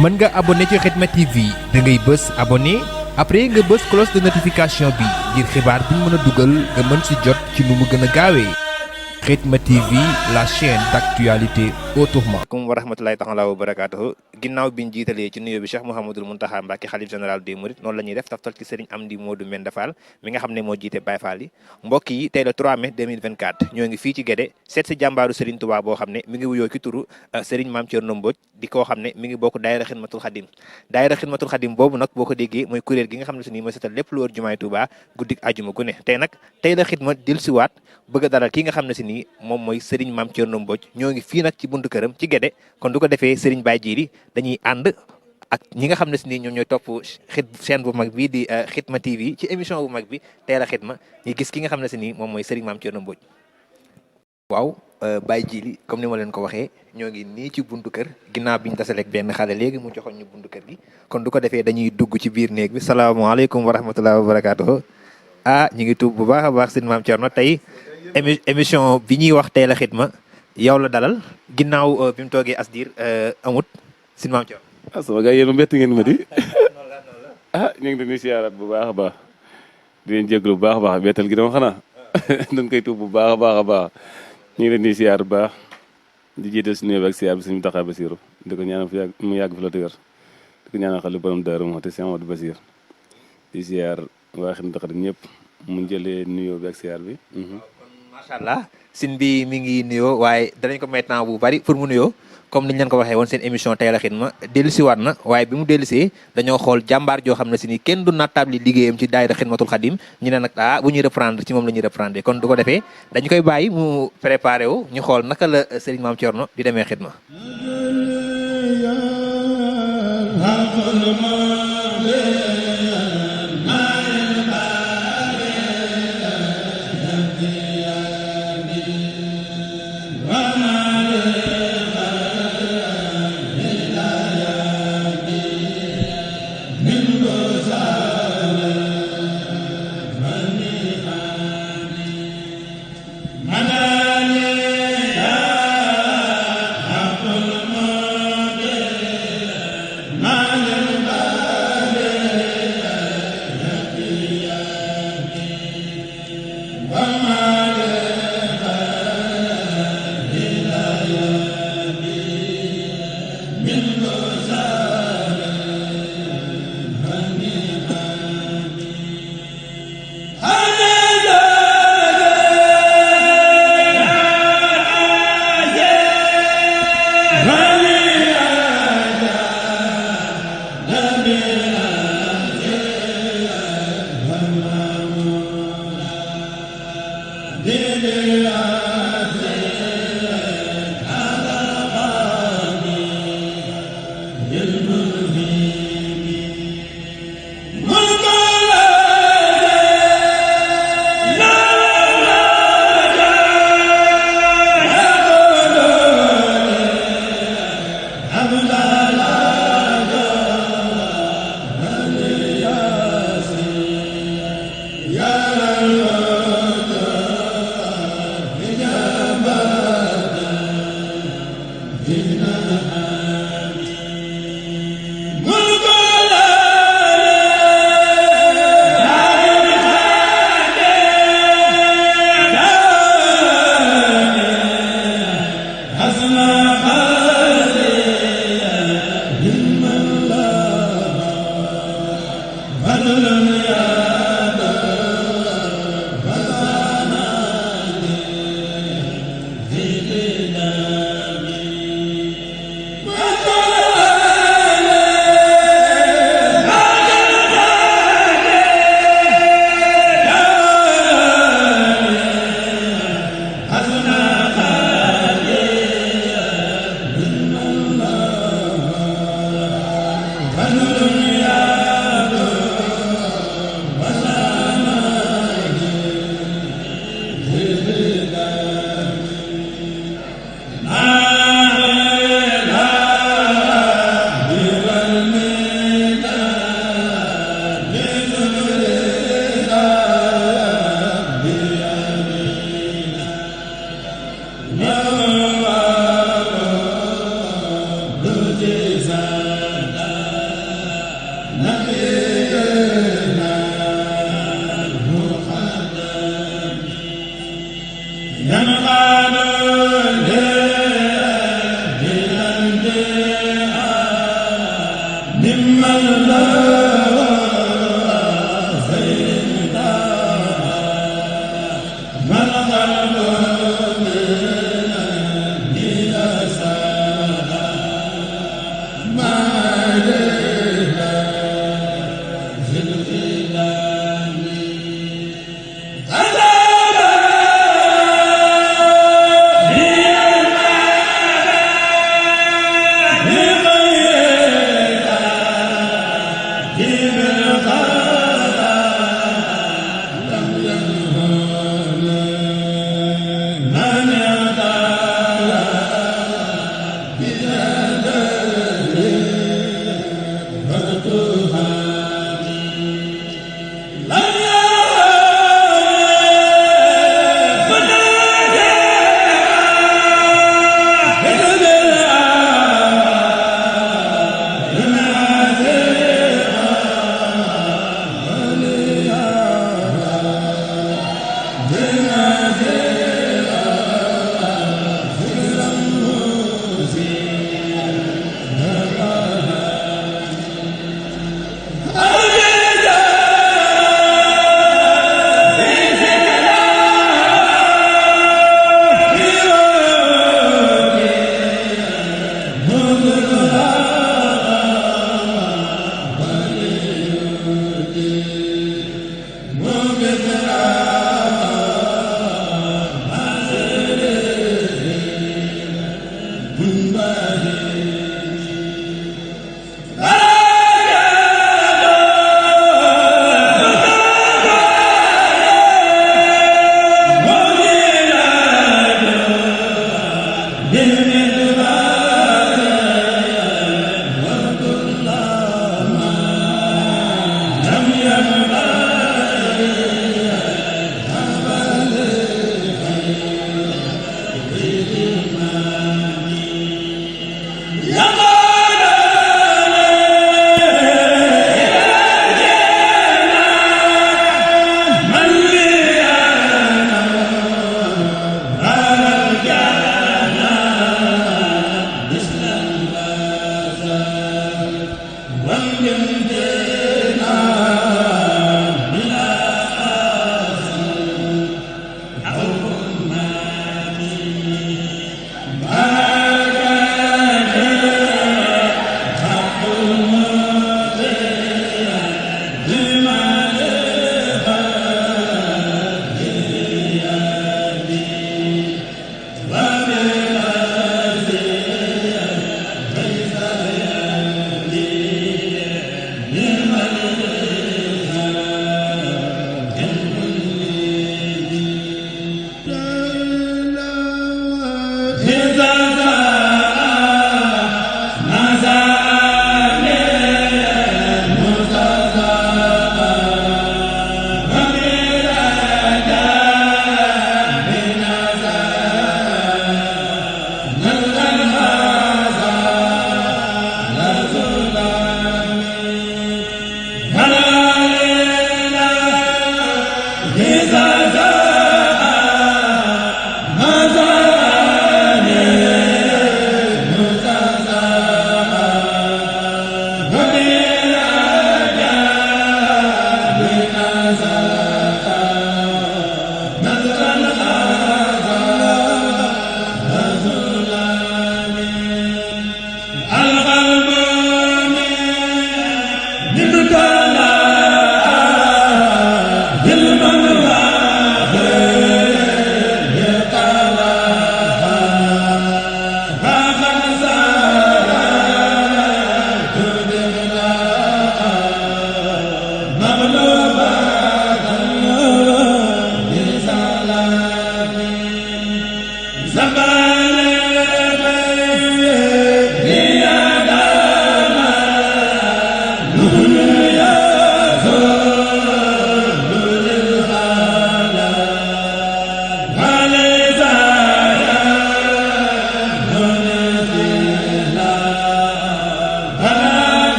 mën nga abonné ci Khidma TV da ngay bës abonné après nga bës cloche de notification bi ngir xibaar bi mën a dugal nga mën si jot ci nu mu gën a gaawee. Khidma TV, la chaîne d'actualité autrement. Assalamualaikum warahmatullahi taala wabarakatuh. Ginnaaw biñ jiitalee ci nuyoo bi Cheikh Mouhamadoul Mountakha Mbacké xalif général des Mourides noonu la ñuy def taftal ci Serigne Amdi Modou Mbenda Fall mi nga xam ne moo jiite Baye Fall yi mbokk yi tey le 3 mai 2024 ñoo ngi fii ci Guédé seet si jàmbaaru Serigne Touba boo xam ne mi ngi wuyoo ci turu Serigne Mame Thierno Mbodj di koo xam ne mi ngi bokk daayira Xidmatul Xadim daayira Xidmatul Xadim boobu nag boo ko déggee mooy kuréel gi nga xam ne si nii mooy seetal lépp lu wër jumaay Touba guddik ajuma gu ne tey la xidma dellusiwaat bëgg a dalal ki nga xam ne si nii moom mooy Serigne Mame Thierno Mbodj ñoo ngi fii nag ci buntu këram ci Guédé kon du ko defee Serigne Baye Djili dañuy ànd ak ñi nga xam ne si nii ñoom ñooy topp chaîne bu mag bii di Khidma TV ci émission bu mag bi teel a xidma ñu gis ki nga xam ne si nii moom mooy Serigne Mame Thierno Mbodj. waaw Baye Djili comme ni ma leen ko waxee ñoo ngi nii ci buntu kër ginnaaw bi ñu tasaleeg benn xale léegi mu joxoon ñu buntu kër gi kon du ko defee dañuy dugg ci biir néeg bi salaamaaleykum wa rahmatulah wa barakaatuh. ñu ngi tuub bu baax a baax Serigne Mame Thierno tey émission bi ñuy wax teel a xidma yow la dalal ginnaaw bi mu toogee as diir amut Serigne Mame Thierno. sama gars yéen mbett ngeen ma di ñu ngi leen di siyaaraat bu baax a baax di leen jégalu bu baax a baax bettal gi dama xanaa dañ koy tuub bu baax a baax a baax ñu ngi leen di siyaar bu baax di jiital si nuyoo bi ak siyaar bi suñu taxaw Basiru di ko ñaanal mu yàgg fi la tëgër di ko ñaanal xale borom Daaru Muxti Sëñ Amadu Basir di siyaar waa Xidmatul Xadim ñëpp mu jëlee nuyoo bi ak siyaar bi. macha allah sin bi mi ngi nuyoo waaye danañ ko may temps bu bari pour mu nuyoo comme niñ leen ko waxee woon seen émission tey la xidma dellusiwaat na waaye bi mu dellusee dañoo xool jàmbaar joo xam ne si ni kenn du nattaable liggéeyam ci daayira Xidmatul Xadim ñu ne nag bu ñuy reprendre ci moom la ñuy reprendre kon du ko defee dañu koy bàyyi mu préparé wu ñu xool naka la Serigne Mame Thierno di demee xidma.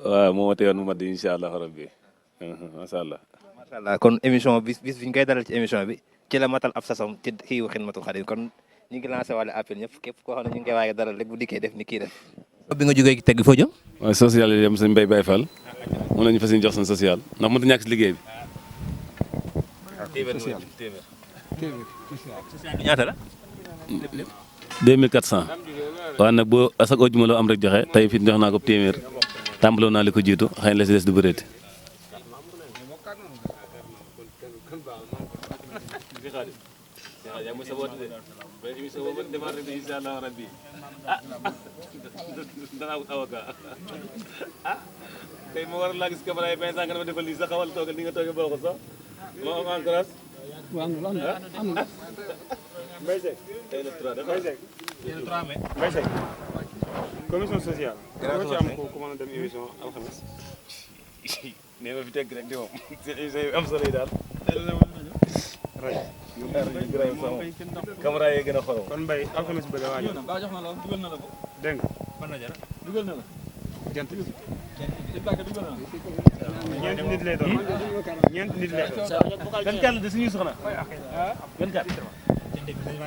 waaw moo ma teewoon mu mat di incha allah rabbi macha allah. macha allah kon émission bis bi ñu koy dalal ci émission bi ci la matal ab sasam ci kii Xidmatul Xaadim kon ñu ngi lancé wàllu appel ñëpp képp koo xam ne ñu ngi koy waaye dalal rek bu dikkee def ni kii def. bi nga jógee teg foo jëm. waaw social yi dem sëñ Mbaye Baye Fall moom la ñu fas yéene jox seen social ndax mënut a ñàkk si liggéey bi. social bi ñaata la. 2400 waaye nag boo asak ojuma loo am rek joxe tey fi jox naa ko téeméer tàmbaloo naa li ko jiitu xëy na la si des du bëreeti. tey ma war laa gis caméra yi benn sànq dama defal lii sax xawal toogal ni nga toogee boo ko sax moo am encourage. waaw am na Mbaye Seck tey la 3 dafa Mbaye Seck commission sociale dama ci am ko mën a dem émission alxames nee ma fi teg rek di moom seen émission yi am solo yi daal caméra yi gën a xorom kon Mbaye alxames bëgg a waajal ba jox na la dugal na la ko dégg nga fan la jar dugal na la jant bi ñeenti nit lay doon ñeenti nit lay doon 24 la de suñuy soxna 24 la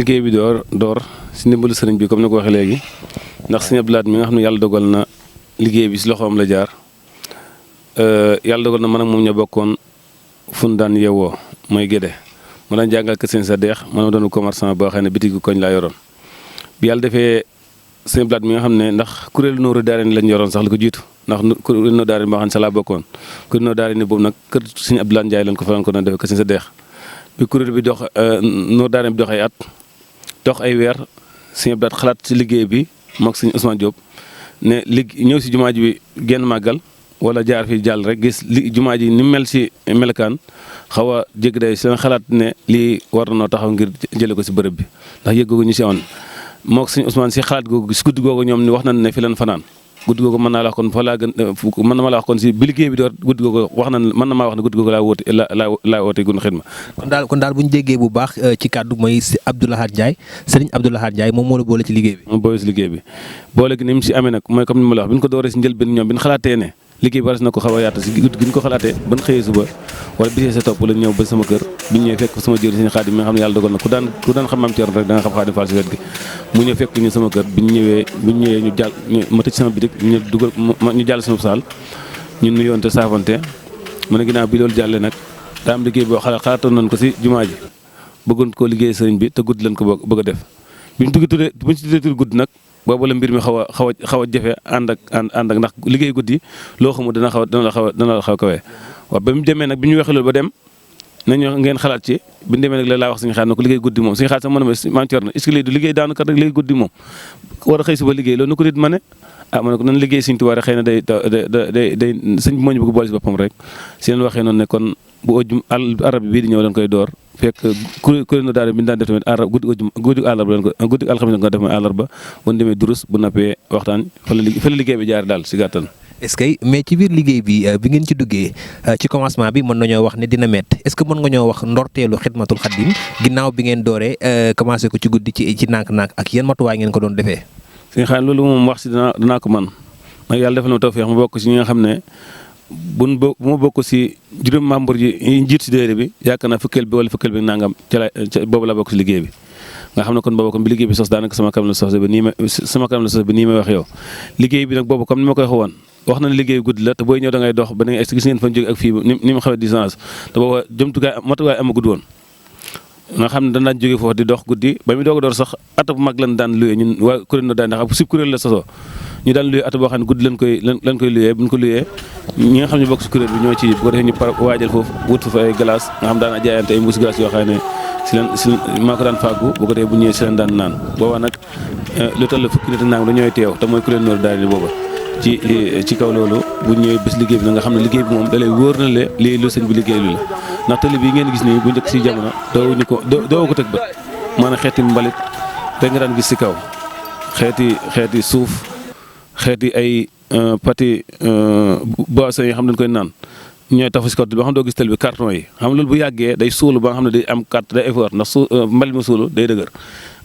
liggéey bi door si ndimbalu sëriñ bi comme ni ko waxee léegi ndax sëñ Abdou Lahad mi nga xam ne yàlla dogal na liggéey bi si loxoom la jaar yàlla dogal na man ak moom ñoo bokkoon fu ñu daan yeewoo mooy Gédé ma daan jàngal kër sëñ sa deex man ma doon commerçant boo xam ne bitigu koñ laa yoroon bi yàlla defee sëñ Abdou Lahad mi nga xam ne ndax kuréelu Nooru Daarayni lañ yoroon sax li ko jiitu ndax kuréelu Nooru Daarayni boo xam ne sa laa bokkoon kuréelu Nooru Daarayni boobu nag kër sëñ Abdou Lahad Ndiaye lañ ko fa ko doon defee kër sëñ sa deex bi kuréel bi dox Nooru Daarayni bi dox ay at dox ay weer sëñ Abdou Lahad xalaat ci liggéey bi moog sëñ Ousmane Diop ne ñëw si jumaa ji bi genn màggal wala jaar fi jàll rek gis jumaa ji ni mel si melekaan xaw a jéggi day seen xalaat ne lii war na noo taxaw ngir jële ko si bërëb bi ndax yëg googu ñu si amoon moog sëñ Ousmane si xalaat googu si guddi googu ñoom ni wax nañ ne fi leen fanaan guddi googu mën naa la wax kon fa laa gën mën na ma la wax kon si bi liggéey bi door guddi googu wax na mën na maa wax ne guddi googu laa woote gun xidma kon daal bu ñu jéggee bu baax ci kàddu mooy si Abdou Lahad Ndiaye sëriñ Abdou Lahad Ndiaye moom moo la boole ci liggéey bi. moom boole si liggéey bi boole gi ni mu si amee nag mooy comme ni ma la wax bi ñu ko dooree si njëlbeen ñoom bi ñu xalaatee ne liggéey bi war na ko xaw a yaatu si guddi gi ñu ko xalaatee ban xëyee suba wala bisee sa topp la ñëw ba sama kër bi ñu ñëwee fekk sama jëriñ sëñ Xaadim mi nga xam ne yàlla dogal na ku daan xam maam Thierno rek da nga xam Xaadim Fall si wet gi mu ñëw fekk ñu sama kër bi ñu ñëwee ñu jàll ma tëj sama bitik ñu jàll sama saal ñu nuyoonte saafante mu ne ginnaaw bi loolu jàllee nag daa am liggéey boo xalaatoon nañ ko si jumaa ji bëggoon koo liggéey sëriñ bi te guddi lañ ko bëgg a def bi ñu si tuddee guddi nag boobu la mbir mi xaw a jafe ànd ak ndax liggéey guddi loo xamul dana la xaw a kawee waaw ba mu demee nag bi ñu waxee loolu ba dem nañu ngeen xalaat ci bi ñu demee nag la laa wax suñu xaar na ko liggéey guddi moom suñu xaar sax mën na ma maam Thierno est-ce que léegi du liggéey daanu kat rek liggéey guddi moom war a xëy suba liggéey loolu na ko nit ma ne ma ne ko nan liggéey Sëñ Tuubaa xëy na day sëñ bi moo ñu bëgg boole si boppam rek si leen waxee noonu ne kon bu ëjjum arab bi bii di ñëw leen koy door fekk kuréel daara bi ñu daan def tamit guddi àllarba leen ko guddi alxames leen ko def mooy àllarba bu ñu demee durus bu nappee waxtaan fa la liggéey bi jaar daal si gàttal. est-ce que mais ci biir liggéey bi ngeen ci duggee ci commencement bi mën nañoo wax ne dina métti est-ce que mën nga ñoo wax ndorteelu xidmatul xaddim ginnaaw bi ngeen dooree commencé ko ci guddi ci nànk-nànk ak yan matuwaay ngeen ko doon defee. suñu xaar loolu moom wax si danaa ko man nag yàlla defal na tawfeex mu bokk si ñi nga xam ne bu ma bokk si juróom membre yi njiit si déere bi yaakaar naa fukkeel bi wala fukkeel bi nangam boobu laa bokk si liggéey bi nga xam ne kon boobu kon bi liggéey bi sos daanaka sama kanam la sos ba nii may wax yow liggéey bi nag boobu comme ni ma koy waxoon wax na ne liggéey guddi la te booy ñëw da ngay dox ba da ngay gis ngeen fa jóge ak fii ni mu xawee distance te booba matuwaay amagut woon nga xam ne dañ daan jóge foofu di dox guddi ba mu doog a door sax ata bu mag lan daan luyee ñun waa kuréel daan ndax sib kuréel la sosoo ñu daan luyee ata boo xam ne guddi lañ koy luyee bu ñu ko luyee ñi nga xam ne bokk si kuréel bi ñoo ci bu ko defee ñu waajal foofu wut fa ay glace nga xam daan jaayante ay mbuus glace yoo xam ne si maa ko daan fàggu bu ko defee bu ñëwee si leen daan naan booba nag lu toll fukki nit nang dañooy teew te mooy kuréel Nooru Daarayni booba ci kaw loolu bu ñëwee bés liggéey bi na nga xam ne liggéey bi moom da lay wóor na le lii lu sëñ bi liggéey lu la ndax tali bii ngeen gis nii bu njëkk si jamono doo ko tëg bët maanaam xeeti mbalit rek nga daan gis si kaw xeeti suuf xeeti ay pati boissons yi xam dañ koy naan ñooy tafu si kaw ba xam doo gis tali bi carton yi xam loolu bu yàggee day suulu ba nga xam ne day am carte day effort ndax mbalit ma suulu day dëgër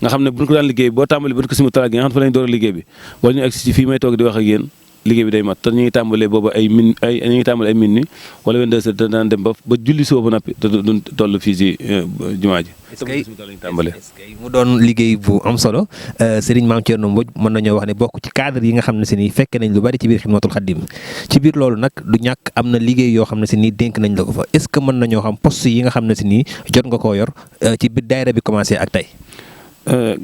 nga xam ne bu ñu ko daan liggéey boo tàmbali bu ñu ko simu talaag yi nga xam ne fa lañu door a liggéey bi wala ñu egg si fii may toog di wax ak yéen liggéey bi day mat te ñu ngi tàmbalee boobu ñu ngi tàmbalee ay minuit wala 22 heures te daan dem ba julli soo ba noppi te duñ toll fii si jumaa ji. est-ce que mu doon liggéey bu am solo Serigne Mame Thierno Mbodj mën nañoo wax ne bokk ci cadre yi nga xam ne si nii fekke nañ lu bari ci biir xidmatul xaddim ci biir loolu nag du ñàkk am na liggéey yoo xam ne si nii dénk nañ la ko fa est-ce que mën nañoo xam poste yi nga xam ne si nii jot nga koo yor ci biir daayira bi commencé ak tey.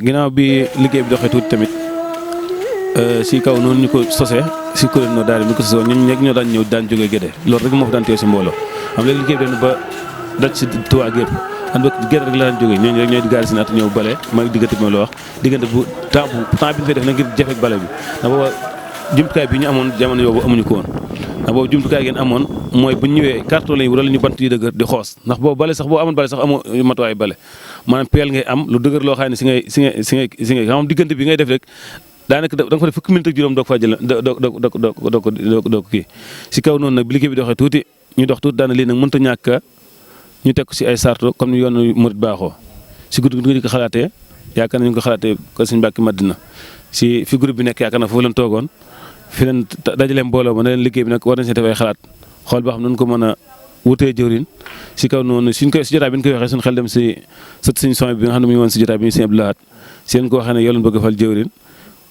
ginnaaw bi liggéey bi doxee tuuti tamit si kaw noonu ñu ko sosee si kuréel Nooru Daarayni bi ñu ko sosee ñun ñoo daan ñëw daan jógee Gédé loolu rek moo fa daan teew si mbooloo xam léegi liggéey bi dem ba daj si Tuubaa gépp xam nga Gédé rek la daan jógee ñooñu rek ñooy di gaari si naat ñëw bale mooy diggante bi ma la wax diggante bu temps bi ñu fay def na ngir jafe ak bale bi ndax booba jumtukaay bi ñu amoon jamono yoobu amuñu ko woon ndax boobu jumtukaay ngeen amoon mooy bu ñu ñëwee carton lañu wala ñu bant yu dëgër di xoos ndax boobu bale sax boo amoon bale sax amoo matuwaay bale maanaam peel ngay am lu dëgër loo xam ne si ngay xam diggante bi ngay def rek daanaka da nga fa def fukki minute ak juróom doog faa jël doo ko kii si kaw noonu nag bi liggéey bi doxee tuuti ñu dox tuuti daana lii nag mënut a ñàkk ñu teg ko si ay sarto comme ni yoonu murit baaxoo si guddi gi ko xalaatee yaakaar na ñu ngi ko xalaatee ko Sëñ Mbàkke Madina si fi groupe bi nekk yaakaar na foofu leen toogoon fi leen dajalee mbooloo ma ne leen liggéey bi nag war nañ si def ay xalaat xool ba xam nañ ko mën a wutee jëwrin si kaw noonu si jotaay bi ñu koy waxee suñu xel dem si sët suñu son bi nga xam ne mu ngi woon si jotaay bi ñu sëñ Abdou Lahad seen ko waxee ne yow lañ bëgg fal jëwrin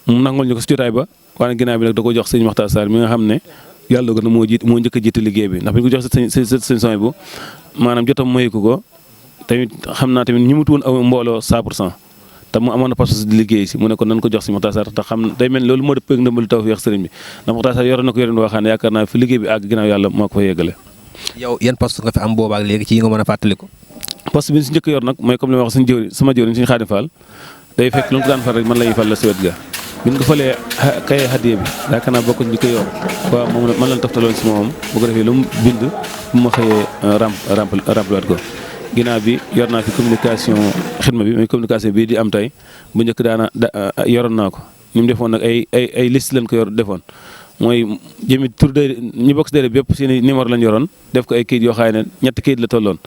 mu nangul ñu ko si jotaay ba waaye ginnaaw bi nag da ko jox sëñ Makhtar Sarr mi nga xam ne yàlla dogal na moo njëkk a jiite liggéey bi ndax bi ñu ko jox sët suñu son bu maanaam jotam mayu ko tamit xam naa tamit ñi mu tuwoon aw mbooloo 100% te mu amoon na pas di liggéey si mu ne ko nan ko jox si Makhtar Sarr te xam day mel loolu moo dëppee ak ndëmbalu tawfeex sëriñ bi ndax Makhtar Sarr yoroon na ko yoroon waxaan ne yaakaar naa fi liggéey bi àgg ginnaaw yàlla moo ko fa yeggale. yow yan poste nga fi am boobaak léegi ci yi nga mën a fàttaliku. poste bi ñu si njëkk yor nag mooy comme li ma wax suñu jëwriñ sama jëwriñ suñu Xaadim Fall day fekk lu mu ko daan fal rek man la ñuy fal la si wet ga bi ñu ko falee kay hadiya bi yaakaar naa bokk ñu ko yor waaw moom man lañ toftaloon si moom bu ko defee lu mu bind bu ma xëyee remplir ko ginnaaw bi yor naa fi communication xidma bi mooy communication bii di am tey bu njëkk yoroon naa ko ñu mu defoon nag ay liste lañ ko yor defoon mooy jëmi tur de ñu bokk si déedéet bépp seen numéro lañ yoroon def ko ay kayit yoo xam ne ñetti kayit la tolloon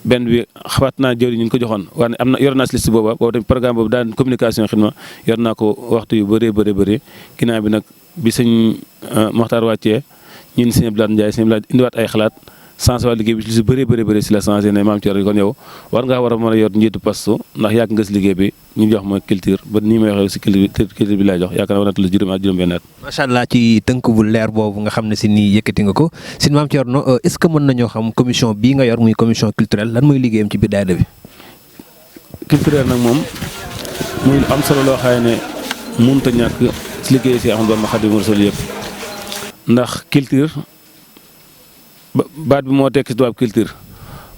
benn bi xabaat naa jëwriñ ñu ko joxoon waaye am na yor naa si liste boobu tamit programme boobu daan communication xidma yor naa ko waxtu yu bëree ginnaaw bi nag bi sëñ Moxtaar wàccee ñun sëñ Abdou Lahad Ndiaye sëñ Abdou Lahad indiwaat ay xalaat changé waa liggéey bi si bëri si la changé ne maam Thierno kon yow war ngaa war a mën a yor njiitu poste ndax yàgg nga si liggéey bi ñu jox ma culture ba nii may waxee si culture bi laay jox yaakaar naa war na tudd juróom-benn at. macha allah ci tënk bu leer boobu nga xam ne si nii yëkkati nga ko si maam Thierno est-ce que mën nañoo xam commission bii nga yor muy commission culturelle lan mooy liggéeyam ci biir daayira bi. culturelle nag moom muy am solo loo xam ne mënut a ñàkk si liggéey si Ahmadou Bamba Khadimu Rasul yëpp ndax culture. baat bi moo tekki si tubaab culture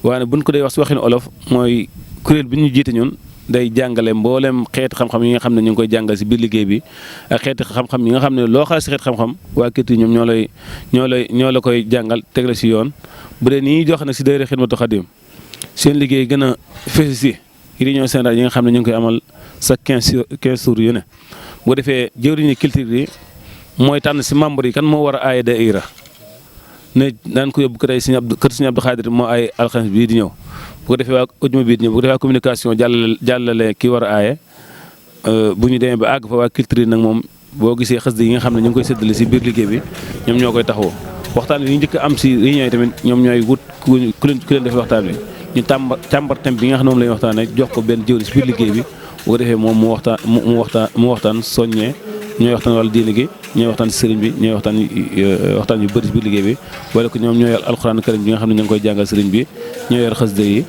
waaye buñ ko dee wax si waxin olof mooy kuréel bi ñu jiite ñun day jàngale mboolem xeeti xam-xam yi nga xam ne ñu ngi koy jàngal si biir liggéey bi ak xeeti xam-xam yi nga xam ne loo xaal si xeeti xam-xam waa culture ñoom ñoo la koy jàngal teg la si yoon bu dee nii jox nag si daayira Xidmatul Xadim seen liggéey gën a fesi si réunion générale yi nga xam ne ñu ngi koy amal sa 15 jours yu ne bu defee jëwriñu culture yi mooy tànn si membre yi kan moo war a aaye daayira ne daan ko yóbbu kër Sëñ Abdou Khadir moo ay alxames bii di ñëw bu ko defee waa ujuma bii di ñëw bu ko defee waa communication jàllale kii war a aaye bu ñu demee ba àgg fa waa culture nag moom boo gisee xasida yi nga xam ne ñu ngi koy séddale si biir liggéey bi ñoom ñoo koy taxawoo waxtaan wi ñu njëkk am si réunion yi tamit ñoom ñooy wut ku leen defee waxtaan wi ñu càmbar thème bi nga xam ne moom la ñuy waxtaanee jox ko benn jëwri si biir liggéey bi bu ko defee moom mu waxtaan soññee ñooy waxtaan wàllu diine gi ñooy waxtaan si sëriñ bi ñooy waxtaan yu bëri si biir liggéey bi wala ko ñoom ñooy yor alxuraan karim bi nga xam ne ñu ngi koy jàngal sëriñ bi ñooy yor xasida yi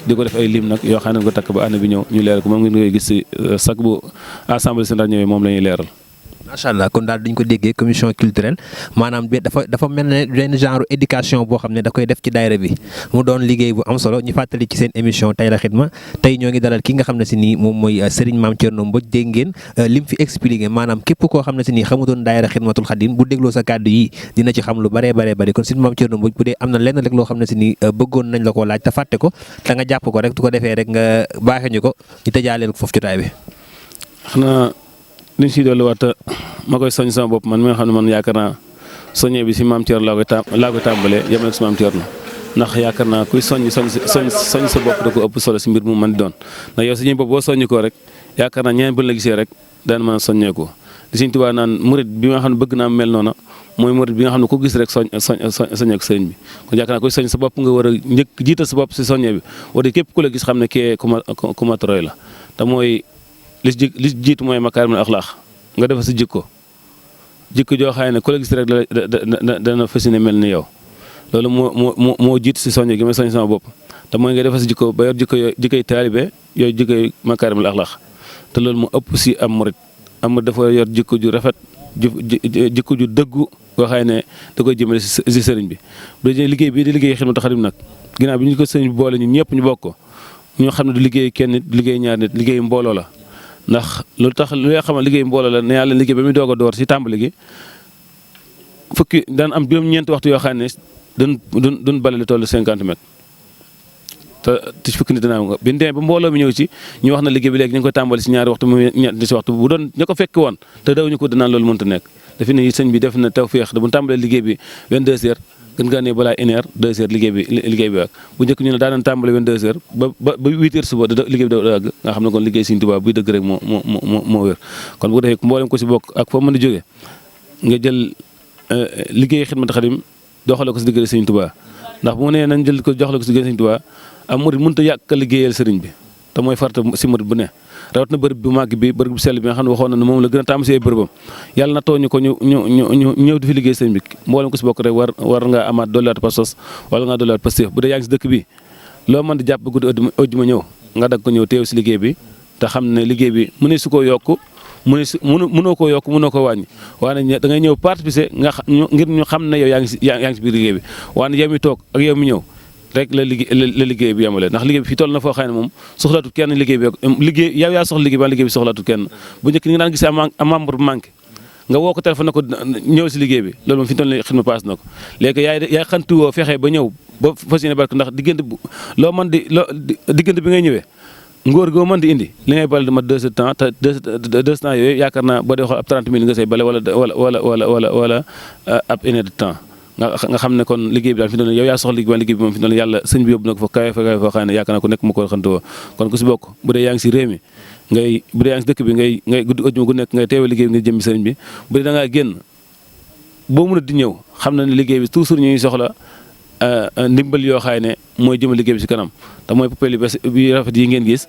di ko def ay lim nag yoo xam ne ko takk ba année bi ñëw ñu leeral ko moom ngeen koy gis si sac bu assemblée générale ñëwee moom la ñuy leeral. macha allah kon daal duñ ko déggee commission culturelle maanaam dafa mel ne benn genre éducation boo xam ne da koy def ci daayira bi mu doon liggéey bu am solo ñu fàttali ci seen émission tey la xidma tey ñoo ngi dalal ki nga xam ne si nii moom mooy Serigne Mame Thierno Mbodj dégg ngeen lim fi expliqué maanaam képp koo xam ne si nii xamutoon daayira Xidmatul Xadim bu dégloo sa kàddu yi dina ci xam lu bëree kon Serigne Mame Thierno Mbodj bu dee am na lenn rek loo xam ne si nii bëggoon nañ la koo laaj te fàtte ko te nga jàpp ko rek du ko defee rek nga baaxee ñu ko ñu tëjaaleel ko foofu jotaay bi. liñ siy dolli waat ma koy soñ sama bopp man mi nga xam ne man yaakaar naa soññee bi si Maam Thierno laa koy tàmbalee yemale si Maam Thierno ndax yaakaar naa kuy soññ sa bopp da ko ëpp solo si mbir mu mën di doon ndax yow si ñuy bopp boo soññi koo rek yaakaar naa ñeneen bu la gisee rek daan mën a soññeeku di Sëñ Tuubaa naan murit bi nga xam ne bëgg naa mel noona mooy murit bi nga xam ne ku gis rek soññeeku sëriñ bi kon yaakaar naa kuy soññ sa bopp nga war a njëkk jiital sa bopp si soññee bi wala képp ku la gis xam ne kii ku ma toroy la te mooy li jiitu mooy makaarimul axlaaq nga defar si jikko joo xam ne ku la gis rek dana fas yéene mel ni yow loolu moo jiitu si soññe gi may soññ sama bopp te mooy nga defar si jikko ba yor jikkoy taalibe yooyu jikkoy makaarimul axlaaq te loolu moo ëpp si am murit dafa yor jikko ju rafet jikko ju dëggu goo xam ne da koy jëmale si sëriñ bi bu dee liggéey bii di liggéey Xidmatul Xadim nag ginnaaw bi ñu ko sëriñ bi boole ñun ñëpp ñu bokk ko ñoo xam ne du liggéey kenn nit du liggéey ñaar nit liggéey mbooloo la ndax lu tax lu nga xamal liggéey mbooloo la ne yàlla liggéey ba muy doog a door si tàmbali gi daan am juróom-ñeenti waxtu yoo xam ne duñ bale lu toll 50 mètres te fukki nit dina am bi ñu demee ba mbooloo mi ñëw ci ñu wax na liggéey bi léegi ñu ngi koy tàmbali si ñaari waxtu mu ñetti si waxtu bu doon ña ko fekk woon te daw ñu ko dinaan loolu mënut a nekk dafi ne sëñ bi def na tawfeex bu ñu tàmbalee liggéey bi 22 heures gën ngaa ne balaa 1 heure 2 heures liggéey bi ak bu njëkk ñu ne daan tàmbale 22 heures ba 8 heures suba liggéey bi da àgg nga xam ne kon liggéey Sëñ Tuubaa buy dëgg rek moo wér kon bu ko defee mboolem ko si bokk ak foo mën a jógee nga jël liggéey Xidmatul Xadim doxale ko si diggante Sëñ Tuubaa ndax bu ma nee nañ jël ko jox la ko si gën Sëriñ Tuubaa am murid mënut a yàq liggéeyal sëriñ bi te mooy farata si murid bu ne rawat na bërëb bu màgg bi bërëb bu sell bi nga xam ne waxoon na ne moom la gën a taamu si ay bërëbam yàlla na tooñu ko ñu ñëw di fi liggéey sëriñ bi mboolem ko si bokk rek war nga amaat dolliwaat pas-pas wala nga dolliwaat pastéef bu dee yaa ngi si dëkk bi loo mën di jàpp guddi ëjjuma ñëw nga dag ko ñëw teew si liggéey bi te xam ne liggéey bi mu ne su koo yokk mënoo koo yokk mënoo ko wàññi waaye da ngay ñëw participer ngir ñu xam ne yow yaa ngi si biir liggéey bi waaye yow mi toog ak yow mi ñëw rek la liggéey bi yemale ndax liggéey bi fii toll na foo xam ne moom soxlaatul kenn liggéey yow yaa soxla liggéey bi soxlaatul kenn bu njëkk ni nga daan gisee am membre bu manqué nga woo ko téléphone na ko ñëw si liggéey bi loolu moom fi toll nii xidma paas na ko léegi yaay xantuwoo fexe ba ñëw ba fas yéene barke ndax diggante bi ngay ñëwee ngóor goo mën di indi li ngay bale dama 2 temps te 2 temps yooyu yaakaar naa boo dee xool ab 30 minutes nga say bale wala ab 1 heure de temps nga xam ne kon liggéey bi daal fi doon yow yaa soxla liggéey bi moom fi doon yàlla sëñ bi yóbbu na ko fa kawe foo xam ne yaakaar naa ko nekk mu ko xantewoo kon ku si bokk bu dee yaa ngi si réew mi bu dee yaa ngi si dëkk bi ngay guddi ëjjuma gu nekk ngay teewe liggéey bi nga jëmmi sëriñ bi bu dee da ngaa génn boo mën a di ñëw xam na ne liggéey bi toujours ñuy soxla ndimbal yoo xaay ne mooy jëmal liggéey bi si kanam te mooy poubelle yu rafet yi ngeen gis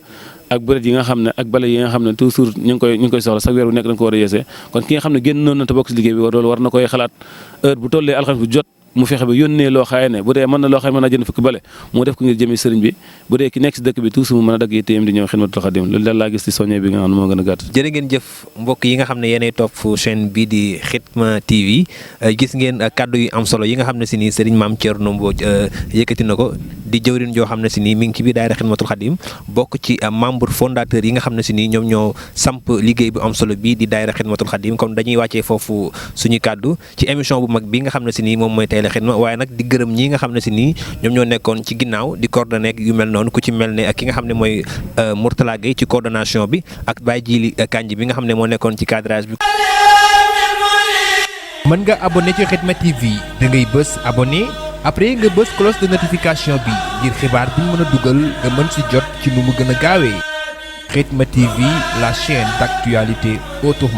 ak bëreet yi nga xam ne ak bale yi nga xam ne toujours ñu ngi koy soxla chaque weer bu nekk da nga ko war a yeesee kon ki nga xam ne génn noonu na te bokk si liggéey bi loolu war na koy xalaat heure bu tollee alxames bu jot mu fexe ba yónnee loo xaay ne bu dee mën na loo xaay mën naa jënd fukki bale mu def ko ngir jëmi sëriñ bi bu dee ki nekk si dëkk bi toujours mu mën a dagg yi téyam di ñëw Xidmatul Xaadim loolu daal laa gis ci soññe bi nga xam ne moo gën a gàtt. jërë ngeen jëf mbokk yi nga xam ne yéenay topp chaîne bii di Khidma TV gis ngeen kàddu yu am solo yi nga xam ne si nii sëriñ Maam Thierno Mbodj yëkkati na ko di jëwriñ joo xam ne si nii mi ngi ci biir daayira Xidmatul Xaadim bokk ci membre fondateur yi nga xam ne si nii ñoom ñoo samp liggéey bu am solo bii di daayira Xidmatul Xaadim comme dañuy wàccee foofu suñu kàddu ci émission bu mag bi nga xam ne si nii moom mooy Tey la Xidma waaye nag di gërëm ñi nga xam ne si nii ñoom ñoo nekkoon ci ginnaaw di coordonné yu mel noonu ku ci mel ne ak ki nga xam ne mooy Mourtala Gueye ci coordination bi ak Baye Djili Kanji bi nga xam ne moo nekkoon ci cadrage bi. mën nga abonné ci Khidma TV da ngay bës abonné après nga bës cloche de notification bi ngir xibaar bi ñu mën a dugal nga mën si jot ci nu mu gën a gaawee Khidma TV, la chaîne d'actualité autrement.